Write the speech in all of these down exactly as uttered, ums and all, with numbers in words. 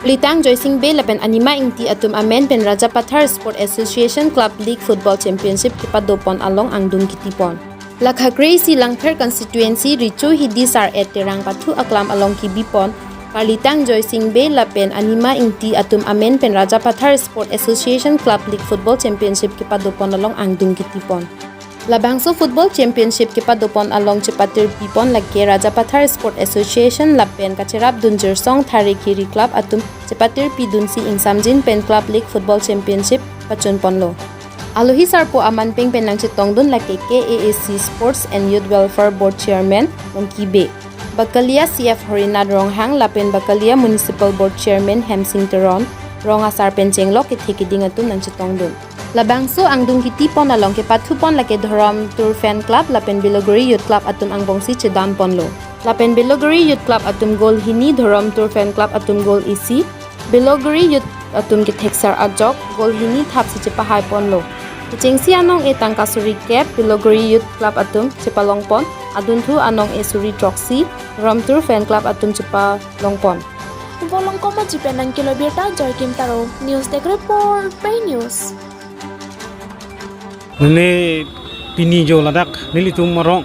Karlitang Joysing Bey lapen Anima Ingti atum amen pen Rajapathar Sport Association Club League Football Championship kepadopon along angdung kitipon. Lakha kre-isi Langpher constituency Richo Hidi Sar-et Terang pathu aklam along kibipon Karlitang Joysing Bey lapen Anima Ingti atum amen pen Rajapathar Sport Association Club League Football Championship kepadopon along angdung kitipon. Labangso Football Championship kepadopon along chepatirpipon lake Rajapathar Sport Association lapen kacherapdun Jirsong Thare Khiri Club atum chepatirpidunsi ingsamjin pen Club League Football Championship pachunponlo. Alohi sarpo aman peng pen nangchetongdun lake K A A C Sports and Youth Welfare Board Chairman Longki Bey, Bakalia C F Horinath Ronghang lapen Bakalia Municipal Board Chairman Hemsing Teron, rong asar pen chenglok kethe keding atum nangchetongdun. Labangso angdung kitipon along kepathupon lake Dhorom Tur Fan Club lapen Belogori Youth Club atum angbongsi chedamponlo. Lapen Belogori Youth Club atum goal hini, Dhorom Tur Fan Club atum goal isi, Belogori Youth atum ketheksar ajok goal hini thapsi chepahaiponlo. Kechengsi anong-e tangka suri kep Belogori Youth Club atum chepalongpon, adunthu anong-e suri throksi Dhorom Tur Fan Club atum chepalongpon. Volongkom Aji pen nangkelo birta Joykim Taro, News Desk Report, Pei News. Nene pini jo ladak nelitum arong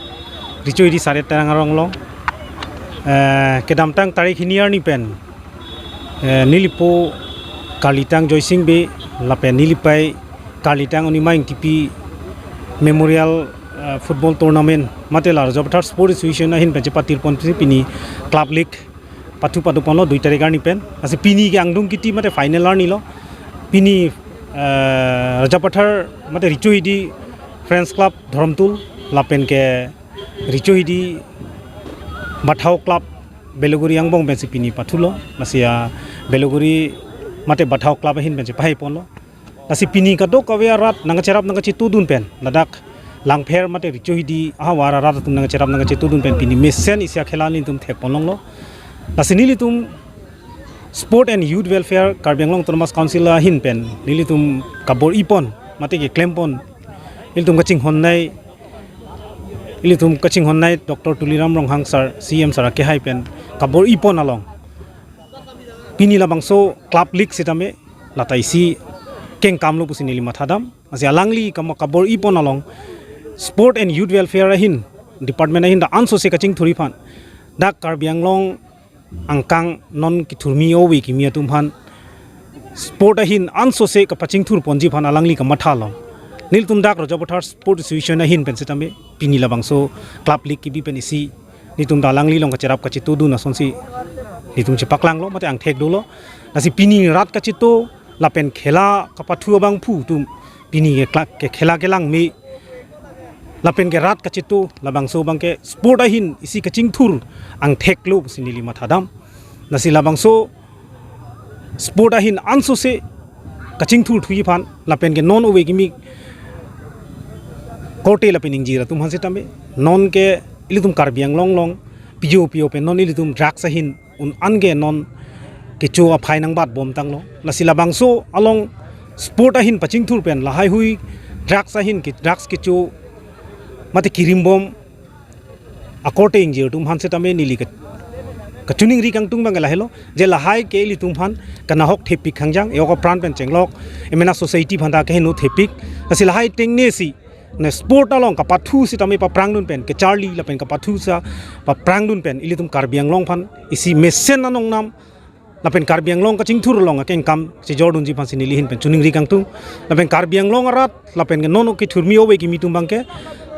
Richo Hidi Sar-et Terang arong along, eh, kedamtang tarik hini arni pen, eh, nelipo Karlitang Joysing Bey lapen nelipei Karlitang Anima Ingtipi Memorial, eh, Football Tournament mate la Rajapathar Sport Association ahin pen chepatirponsi pini Club League pathu padoponlo dui tarik arni pen. Lasi pini ke angdung kiti mate final arni lo. Pini, eh, Rajapathar mate Richo Hidi Friends Club Dhorom Tur lapen ke Richo Hidi Bathau Club Belogori angbong pensi pini pathulo. Lasi ya Belogori mate Bathau Club ahin pensi pahaiponlo. Lasi pini kadokave arat nangkacherap nangkachetudun pen ladak Langpher mate Richo Hidi ahavar arat atum nangkacherap nangkachetudun pen pini mesen isi akhela nelitum thekponlonglo. Lasi nelitum Sport and Youth Welfare Karbi Anglong Autonomous Council ahin pen nelitum kabor-ipon mate keklempon, nelitum kachinghonnei, nelitum kachinghonnei Doctor Tuliram Ronghang sir, C M sir akehai pen kabor-ipon along pini labangso Club League sitame lata isi kengkamlo pusi neli mathadam. Lasi alangli kama kabor-ipon along Sport and Youth Welfare ahin, department ahin ta ansose kachingthur-i aphan, dak Karbi Anglong angkang non kethurmi ove kimi atum aphan sport ahin ansose kapachingthurponji aphan alangli kamathalo. Nelitum dak Rajapathar Sport Association ahin pen sitame pini labangso Club League kebi pen isi nelitum ta alangli along kacherap kachetudun asonsi nelitum chepaklanglo mate angthek dolo. Lasi pini rat kacheto lapen khela kapathu abangphu atum pini ke kla-, ke khela kelang me lapen ke rat kacheto labangso abangke sport ahin isi kachingthur angtheklo pusi neli mathadam. Lasi labangso sport ahin ansose kachingthurthuji aphan lapen ke non ove kimi korte lapen ingjir atum aphan sitame non ke ilitum Karbi Anglong along pijo pijo pen non ilitum drugs ahin un-an ke non kecho aphai nangbatbomtanglo. Lasi labangso along sport ahin pachingthur pen lahaihui drugs ahin ke drugs kecho mate kirimbom akorte ingjir atum aphan sitame neli ke kachiningri kangtung abang lahelo je lahai ke ilitum aphan kanahok thepik khangjang, e-ok apran pen chenglok, emena society aphan ta keheno thepik. Lasi lahai tengnesi ne sport along kapathu sitame paprangdun pen kecharli lapen kapathu sa paprangdun pen ilitum Karbi Anglong aphan isi mesen anong nam lapen Karbi Anglong kachingthur along akengkam chejordunji aphansi neli ahin pen chiningri kangtung. Lapen Karbi Anglong arat lapen ke non kethurmi ove kimi atum abangke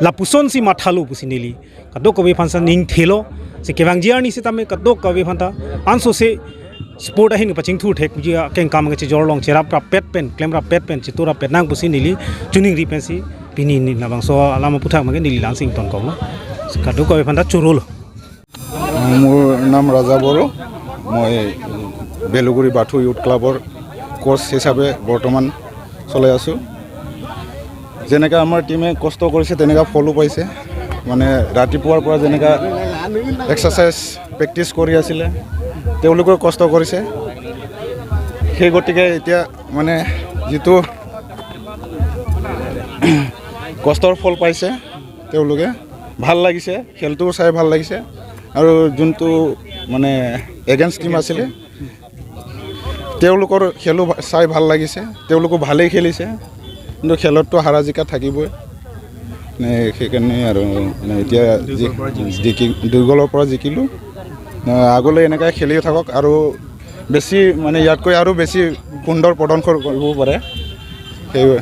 lapusonsi mathalo pusi neli kadokave aphansi ningthelo. Si kevangji arni sitame kadokave aphanta ansose sport ahin pachingthur thekji akengkam ke chejor along cherap rappet pen, klem rappet pen, chetu rappet nang pusi neli chiningri pensi pini ne labangso alam aphuthak abangke neli la-ansi ingtonkoklo. Kadokave aphanta chorolo. মোৰ নাম ৰাজা বড়ো। মই বেলুগুৰি বাথৌ ইউথ ক্লাবৰ কোচ হিচাপে বৰ্তমান চলাই আছোঁ। যেনেকা আমাৰ টিমে কষ্ট কৰিছে, তেনেকা ফলো পাইছে। মানে, ৰাতিপুৱাৰ পৰা যেনেকা এক্সাৰচাইজ, প্ৰেক্টিছ কৰি আছিলে, তেওঁলোকেও কষ্ট কৰিছে। সেই গতিকে এতিয়া, মানে, যিটো কষ্টৰ ফল পাইছে তেওঁলোকে, ভাল লাগিছে, খেলটো চাই ভাল লাগিছে। আৰু যোনটো, মানে, এগেইনষ্ট টিম আছিলে, তেওঁলোকৰ খেলো ভা- চাই ভাল লাগিছে, তেওঁলোকো ভালেই খেলিছে, কিন্তু খেলততো হাৰা জিকা থাকিবই। নে সেইকাৰণে আৰু, মানে, এতিয়া জি- জিকি দুই গ'লৰ পৰা জিকিলোঁ। নে আগলৈ এনেকৈ খেলি থাকক আৰু বেছি, মানে, ইয়াতকৈ আৰু বেছি সুন্দৰ প্ৰদৰ্শন কৰিব পাৰে। সেই